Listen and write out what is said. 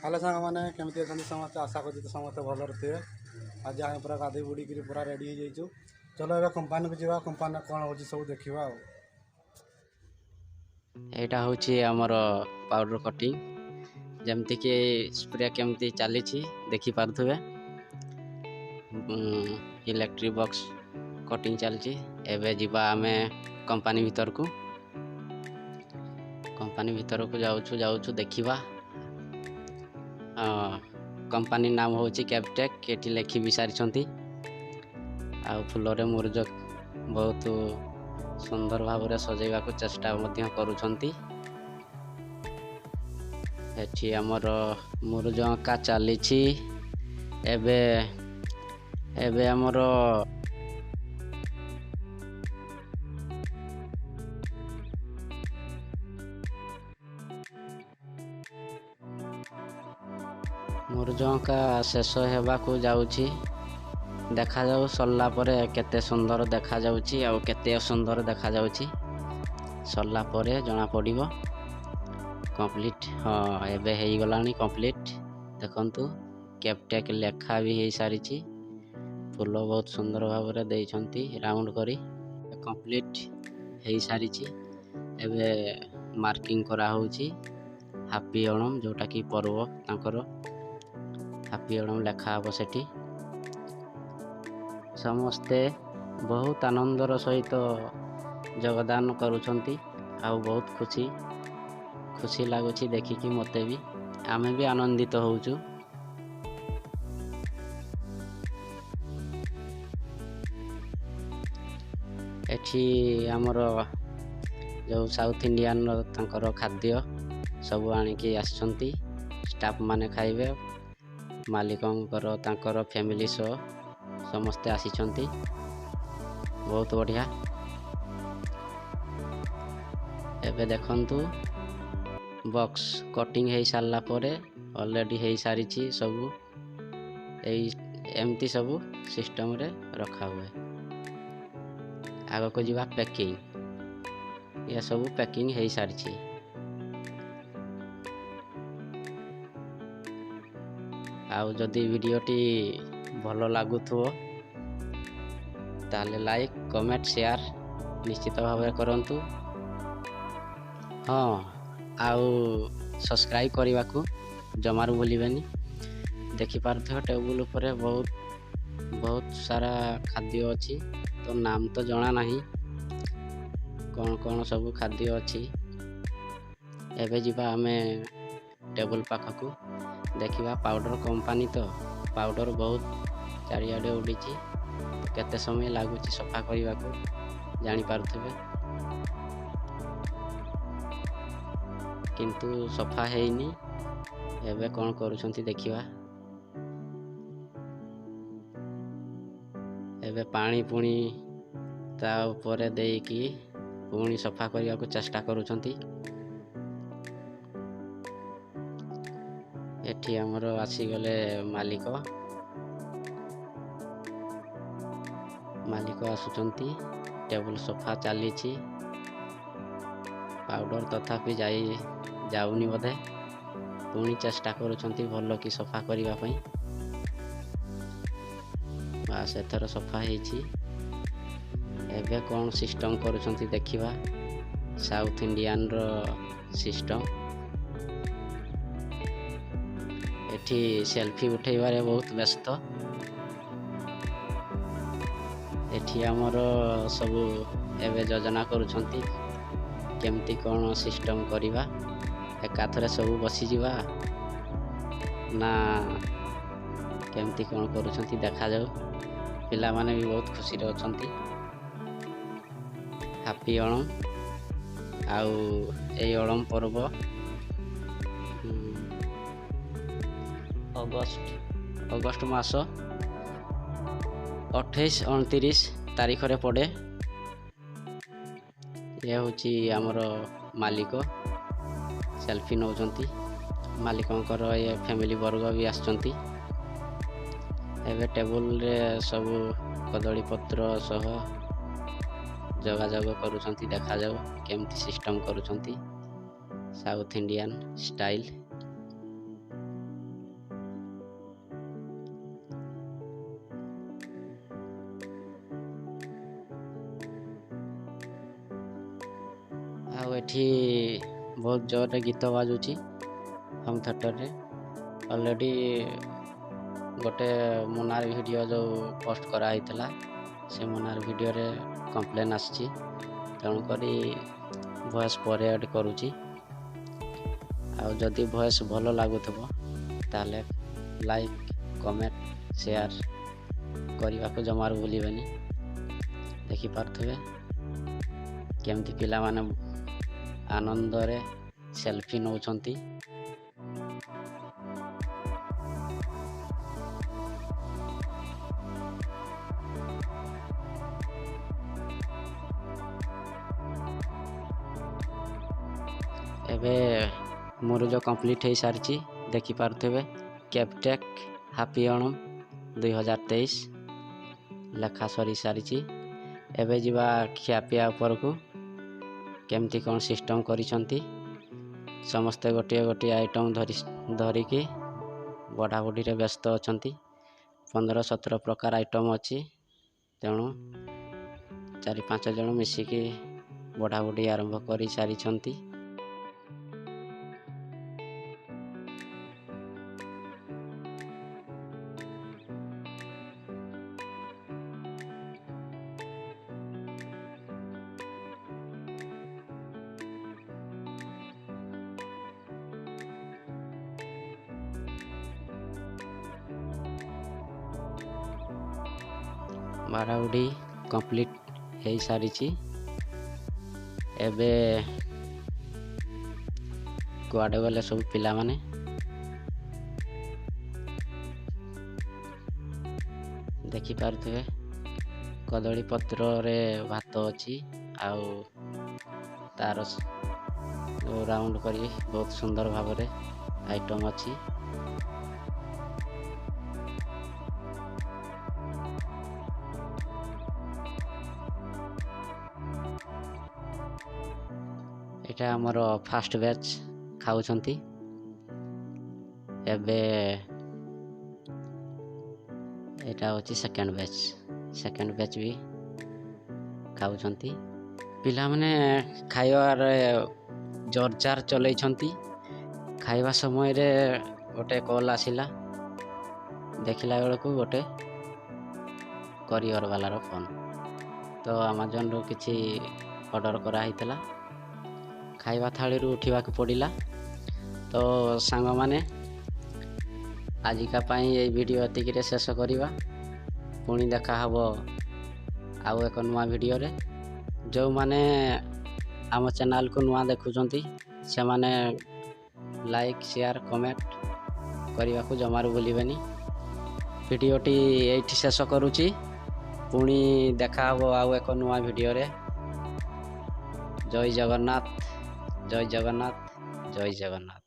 Hello ସାଙ୍ଗମାନେ, କେମିତି ଅଛନ୍ତି ସମସ୍ତେ? ଆଶା କରୁଛି ତ ସମସ୍ତେ ଭଲରେ ଥିବେ। ଆଜି ଆମେ ପୁରା ଗାଧୋଇ ବୁଡ଼ିକିରି ପୁରା ରେଡ଼ି ହେଇଯାଇଛୁ। ଚଲୋ ଏବେ କମ୍ପାନୀକୁ ଯିବା, କମ୍ପାନୀରେ କ'ଣ ହେଉଛି ସବୁ ଦେଖିବା। ଆଉ ଏଇଟା ହେଉଛି ଆମର ପାଉଡ଼ର କଟିଂ, ଯେମିତିକି ସ୍ପ୍ରେ କେମିତି ଚାଲିଛି ଦେଖିପାରୁଥିବେ। ଇଲେକ୍ଟ୍ରିକ୍ ବକ୍ସ କଟିଂ ଚାଲିଛି। ଏବେ ଯିବା ଆମେ କମ୍ପାନୀ ଭିତରକୁ। କମ୍ପାନୀ ଭିତରକୁ ଯାଉଛୁ ଯାଉଛୁ ଦେଖିବା। କମ୍ପାନୀ ନାମ ହେଉଛି କ୍ୟାବଟେକ୍, ଏଠି ଲେଖି ବି ସାରିଛନ୍ତି। ଆଉ ଫୁଲରେ ମୁରୁଜ ବହୁତ ସୁନ୍ଦର ଭାବରେ ସଜେଇବାକୁ ଚେଷ୍ଟା ମଧ୍ୟ କରୁଛନ୍ତି। ଏଠି ଆମର ମୁରୁଜ ଆଙ୍କା ଚାଲିଛି। ଏବେ ଏବେ ଆମର ମୁରୁଜ ଆଙ୍କା ଶେଷ ହେବାକୁ ଯାଉଛି। ଦେଖାଯାଉ ସରିଲା ପରେ କେତେ ସୁନ୍ଦର ଦେଖାଯାଉଛି ଆଉ କେତେ ଅସୁନ୍ଦର ଦେଖାଯାଉଛି, ସରିଲା ପରେ ଜଣାପଡ଼ିବ କମ୍ପ୍ଲିଟ୍। ହଁ, ଏବେ ହେଇଗଲାଣି କମ୍ପ୍ଲିଟ୍। ଦେଖନ୍ତୁ, କ୍ୟାବଟେକ୍ ଲେଖା ବି ହେଇସାରିଛି। ଫୁଲ ବହୁତ ସୁନ୍ଦର ଭାବରେ ଦେଇଛନ୍ତି ରାଉଣ୍ଡ କରି। କମ୍ପ୍ଲିଟ୍ ହେଇସାରିଛି। ଏବେ ମାର୍କିଂ କରାହେଉଛି ହାପି ଓଣମ୍, ଯେଉଁଟାକି ପର୍ବ ତାଙ୍କର, ହାପି ଓଣମ୍ ଲେଖା ହେବ ସେଠି। ସମସ୍ତେ ବହୁତ ଆନନ୍ଦର ସହିତ ଯୋଗଦାନ କରୁଛନ୍ତି ଆଉ ବହୁତ ଖୁସି ଖୁସି ଲାଗୁଛି ଦେଖିକି ମୋତେ ବି, ଆମେ ବି ଆନନ୍ଦିତ ହେଉଛୁ। ଏଠି ଆମର ଯେଉଁ ସାଉଥ୍ ଇଣ୍ଡିଆନର ତାଙ୍କର ଖାଦ୍ୟ ସବୁ ଆଣିକି ଆସିଛନ୍ତି, ଷ୍ଟାଫ୍ ମାନେ ଖାଇବେ। ମାଲିକଙ୍କର ତାଙ୍କର ଫ୍ୟାମିଲି ସହ ସମସ୍ତେ ଆସିଛନ୍ତି। ବହୁତ ବଢ଼ିଆ। ଏବେ ଦେଖନ୍ତୁ, ବକ୍ସ କଟିଂ ହେଇସାରିଲା ପରେ ଅଲରେଡ଼ି ହେଇସାରିଛି ସବୁ। ଏଇ ଏମିତି ସବୁ ସିଷ୍ଟମରେ ରଖା ହୁଏ। ଆଗକୁ ଯିବା, ପ୍ୟାକିଂ। ଏସବୁ ପ୍ୟାକିଂ ହେଇସାରିଛି। ଆଉ ଯଦି ଭିଡ଼ିଓଟି ଭଲ ଲାଗୁଥିବ ତାହେଲେ ଲାଇକ୍, କମେଣ୍ଟ, ସେୟାର ନିଶ୍ଚିତ ଭାବରେ କରନ୍ତୁ। ହଁ, ଆଉ ସବସ୍କ୍ରାଇବ୍ କରିବାକୁ ଜମାରୁ ଭୁଲିବେନି। ଦେଖିପାରୁଥିବ ଟେବୁଲ୍ ଉପରେ ବହୁତ ବହୁତ ସାରା ଖାଦ୍ୟ ଅଛି, ତ ନାମ ତ ଜଣା ନାହିଁ କ'ଣ କ'ଣ ସବୁ ଖାଦ୍ୟ ଅଛି। ଏବେ ଯିବା ଆମେ ଟେବୁଲ୍ ପାଖକୁ, ଦେଖିବା। ପାଉଡ଼ର କମ୍ପାନୀ ତ ପାଉଡ଼ର ବହୁତ ଚାରିଆଡ଼େ ଉଡ଼ିଛି, କେତେ ସମୟ ଲାଗୁଛି ସଫା କରିବାକୁ ଜାଣିପାରୁଥିବେ। କିନ୍ତୁ ସଫା ହେଇନି। ଏବେ କ'ଣ କରୁଛନ୍ତି ଦେଖିବା। ଏବେ ପାଣି ପୁଣି ତା ଉପରେ ଦେଇକି ପୁଣି ସଫା କରିବାକୁ ଚେଷ୍ଟା କରୁଛନ୍ତି। ଏଠି ଆମର ଆସିଗଲେ ମାଲିକ। ମାଲିକ ଆସୁଛନ୍ତି। ଟେବୁଲ ସଫା ଚାଲିଛି। ପାଉଡ଼ର ତଥାପି ଯାଉନି ବୋଧେ, ପୁଣି ଚେଷ୍ଟା କରୁଛନ୍ତି ଭଲ କି ସଫା କରିବା ପାଇଁ। ବାସ୍, ଏଥର ସଫା ହେଇଛି। ଏବେ କ'ଣ ସିଷ୍ଟମ୍ କରୁଛନ୍ତି ଦେଖିବା, ସାଉଥ୍ ଇଣ୍ଡିଆନର ସିଷ୍ଟମ୍। ଏଠି ସେଲଫି ଉଠେଇବାରେ ବହୁତ ବ୍ୟସ୍ତ। ଏଠି ଆମର ସବୁ ଏବେ ଯୋଜନା କରୁଛନ୍ତି କେମିତି କ'ଣ ସିଷ୍ଟମ୍ କରିବା, ଏକାଥରେ ସବୁ ବସିଯିବା ନା କେମିତି କ'ଣ କରୁଛନ୍ତି ଦେଖାଯାଉ। ପିଲାମାନେ ବି ବହୁତ ଖୁସିରେ ଅଛନ୍ତି। ହାପି ଓଣମ୍। ଆଉ ଏଇ ଓଣମ୍ ପର୍ବ ଅଗଷ୍ଟ ମାସ 28, 29 ତାରିଖରେ ପଡ଼େ। ଇଏ ହେଉଛି ଆମର ମାଲିକ, ସେଲଫି ନେଉଛନ୍ତି। ମାଲିକଙ୍କର ଇଏ ଫ୍ୟାମିଲି ବର୍ଗ ବି ଆସିଛନ୍ତି। ଏବେ ଟେବୁଲରେ ସବୁ କଦଳୀ ପତ୍ର ସହ ଯୋଗାଯୋଗ କରୁଛନ୍ତି। ଦେଖାଯାଉ କେମିତି ସିଷ୍ଟମ୍ କରୁଛନ୍ତି, ସାଉଥ୍ ଇଣ୍ଡିଆନ୍ ଷ୍ଟାଇଲ୍। ଏଇଠି ବହୁତ ଜୋରରେ ଗୀତ ବାଜୁଛି ହୋମ୍ ଥିଏଟରରେ। ଅଲରେଡ଼ି ଗୋଟେ ମୁନାର ଭିଡ଼ିଓ ଯେଉଁ ପୋଷ୍ଟ କରାହେଇଥିଲା, ସେ ମୁନାର ଭିଡ଼ିଓରେ କମ୍ପ୍ଲେନ୍ ଆସିଛି, ତେଣୁକରି ଭଏସ୍ ପରେ ଆଡ଼୍ କରୁଛି। ଆଉ ଯଦି ଭଏସ୍ ଭଲ ଲାଗୁଥିବ ତାହେଲେ ଲାଇକ୍, କମେଣ୍ଟ, ସେୟାର କରିବାକୁ ଜମାରୁ ଭୁଲିବେନି। ଦେଖିପାରୁଥିବେ କେମିତି ପିଲାମାନେ ଆନନ୍ଦରେ ସେଲ୍ଫି ନେଉଛନ୍ତି। ଏବେ ମୁରୁଜ କମ୍ପ୍ଲିଟ୍ ହେଇସାରିଛି, ଦେଖିପାରୁଥିବେ। କ୍ୟାବଟେକ୍ ହାପି ଓଣମ୍ 2023 ଲେଖା ସରିସାରିଛି। ଏବେ ଯିବା ଖିଆପିଆ ଉପରକୁ, କେମିତି କ'ଣ ସିଷ୍ଟମ୍ କରିଛନ୍ତି। ସମସ୍ତେ ଗୋଟିଏ ଗୋଟିଏ ଆଇଟମ୍ ଧରିକି ବଢ଼ାବଢ଼ିରେ ବ୍ୟସ୍ତ ଅଛନ୍ତି। 15-17 ପ୍ରକାର ଆଇଟମ୍ ଅଛି, ତେଣୁ 4-5 ଜଣ ମିଶିକି ବଢ଼ାବଢ଼ି ଆରମ୍ଭ କରିସାରିଛନ୍ତି। ବାଢ଼ାବୁଢ଼ି କମ୍ପ୍ଲିଟ୍ ହେଇସାରିଛି। ଏବେ କୁଆଡ଼େ ଗଲେ ସବୁ ପିଲାମାନେ? ଦେଖିପାରୁଥିବେ କଦଳୀ ପତ୍ରରେ ଭାତ ଅଛି, ଆଉ ତାର ରାଉଣ୍ଡ କରି ବହୁତ ସୁନ୍ଦର ଭାବରେ ଆଇଟମ୍ ଅଛି। ଏଇଟା ଆମର ଫାଷ୍ଟ ବ୍ୟାଚ୍ ଖାଉଛନ୍ତି। ଏବେ ଏଇଟା ହେଉଛି ସେକେଣ୍ଡ ବ୍ୟାଚ୍, ସେକେଣ୍ଡ ବ୍ୟାଚ୍ ବି ଖାଉଛନ୍ତି। ପିଲାମାନେ ଖାଇବାରେ ଜୋରଜାର ଚଲେଇଛନ୍ତି। ଖାଇବା ସମୟରେ ଗୋଟେ କଲ୍ ଆସିଲା, ଦେଖିଲା ବେଳକୁ ଗୋଟେ କୋରିଅର ବାଲାର ଫୋନ୍। ତ ଆମାଜନରୁ କିଛି ଅର୍ଡ଼ର କରାହେଇଥିଲା, ଖାଇବା ଥାଳିରୁ ଉଠିବାକୁ ପଡ଼ିଲା। ତ ସାଙ୍ଗମାନେ, ଆଜିକା ପାଇଁ ଏଇ ଭିଡ଼ିଓ ଏତିକିରେ ଶେଷ କରିବା। ପୁଣି ଦେଖା ହେବ ଆଉ ଏକ ନୂଆ ଭିଡ଼ିଓରେ। ଯେଉଁମାନେ ଆମ ଚ୍ୟାନେଲକୁ ନୂଆ ଦେଖୁଛନ୍ତି, ସେମାନେ ଲାଇକ୍, ସେୟାର, କମେଣ୍ଟ କରିବାକୁ ଜମାରୁ ଭୁଲିବେନି। ଭିଡ଼ିଓଟି ଏଇଠି ଶେଷ କରୁଛି। ପୁଣି ଦେଖା ହେବ ଆଉ ଏକ ନୂଆ ଭିଡ଼ିଓରେ। ଜୟ ଜଗନ୍ନାଥ, ଜୟ ଜଗନ୍ନାଥ, ଜୟ ଜଗନ୍ନାଥ।